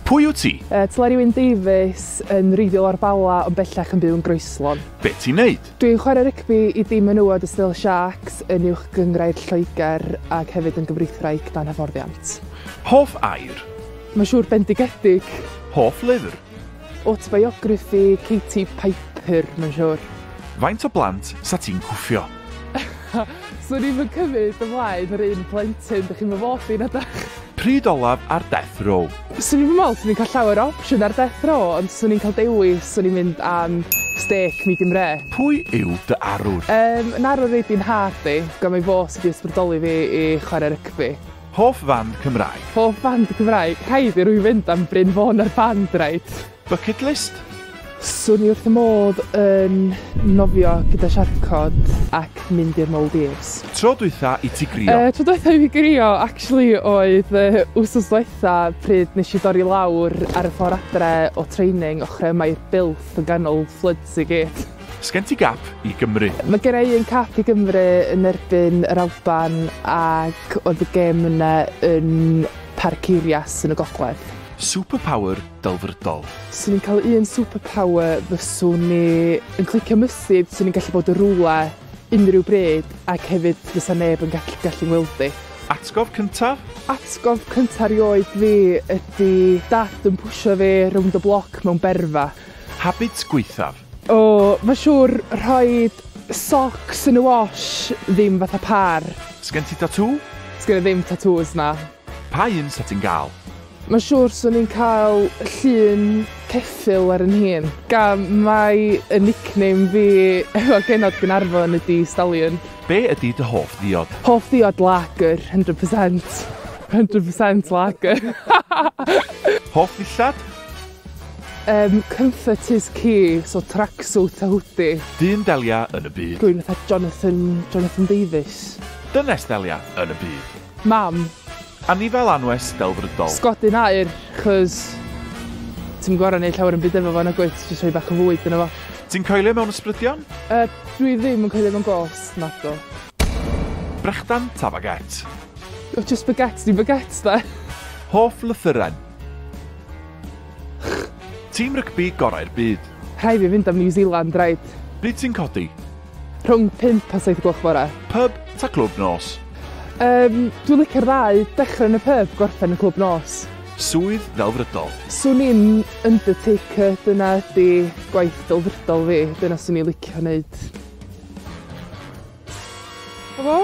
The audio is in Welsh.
Pwy wyt ti? Teleri Wyn Davies yn wreiddiol o'r Bala ond bellach yn byw yn Groeslon. Be ti'n neud? Dwi'n chwarae rygbi i dîm menywod y Sale Sharks yn Uwch Gynghrair Lloegr ac hefyd yn gyfreithwraig dan hyfforddiant. Hoff air? Mae'n siŵr bendigedig. Hoff lyfr? Autobiography Katie Piper, mae'n siŵr. Faint o blant sa ti'n cwffio? Swn i'm yn cymryd ymlaen yr un plentyn, dych chi'm yn fod i na dach? Pryd olaf ar death row? Swn i'm yn meddwl swn i'n cael llawer o opsiwn ar death row, ond swn i'n cael dewis, swn i'n mynd am steak medium rare. Pwy yw dy arwr? Yn arwr i 'di 'nhad i, gan mai fo sy 'di ysbrydoli fi i chwarae rygbi. Hoff fand Cymraeg? Hoff fand Cymraeg? Rhaid i rywun fynd am Bryn Fôn a'r band, rhaid. Bucket list? Swn i wrth fy modd yn nofio gyda siarcod ac mynd i'r Maldives. Tro dwytha i ti grio? Tro dwytha i fi grio actually oedd wsos dwytha pryd nes i dorri lawr ar y ffordd adre o training ochr yma i'r Builth yn ganol floods i gyd. Sgen ti gap i Gymru? Mae gen i un cap i Gymru yn erbyn yr Alban ac oedd y gêm yna yn Parc Eirias yn y gogledd. Superpower delfrydol? Swn i'n cael un superpower fyswn i yn clicio mysydd, swn i'n gallu bod yn rwle unrhyw bryd ac hefyd fysa neb yn gallu gallu ngweld i. Atgof cyntaf? Atgof cyntaf erioed fi ydy dad yn pwsio fi rownd y bloc mewn berfa. Habit gwaethaf? O, mae'n siŵr rhoid socks yn y wash ddim fatha par. Sgen ti tatŵ? Sgen i ddim tattoos na. Pa un sa ti'n gael? Mae'n siŵr swn i'n cael llun ceffyl ar 'yn hun. Gan mai y nickname fi efo genod Gaernarfon ydi Stallion. Be ydi dy hoff ddiod? Hoff ddiod lager, 100%. 100% lager. Hoff ddillad? Comfort is key, so tracksuit a hoodie. Dyn delia yn y byd? Rhywun fatha Jonathan, Jonathan Davies. Dynes delia yn y byd? Mam. Anifail anwes delfrydol? Sgodyn aur, chos ti'm gor'o' neud llawer o'm byd efo fo nagwyt, jyst rhoi bach o fwyd yno fo. Ti'n coelio mewn ysbrydion? Dwi ddim yn coelio mewn ghosts, nadw. Brechdan ta baguette? O, jyst baguette 'di baguette 'de. Hoff lythyren? Tîm rygbi gorau'r byd? Rhaid fi fynd am New Zealand, rhaid. Pryd ti'n codi? Rhwng 5 a 7 gloch bore. Pub ta clwb nos? Dwi'n licio'r ddau, dechrau yn y pub, gorffen yn clwb nos. Swydd ddelfrydol? Swn i'n undertaker, dyna ydi gwaith delfrydol fi, dyna swn i'n licio neud. 'Na fo.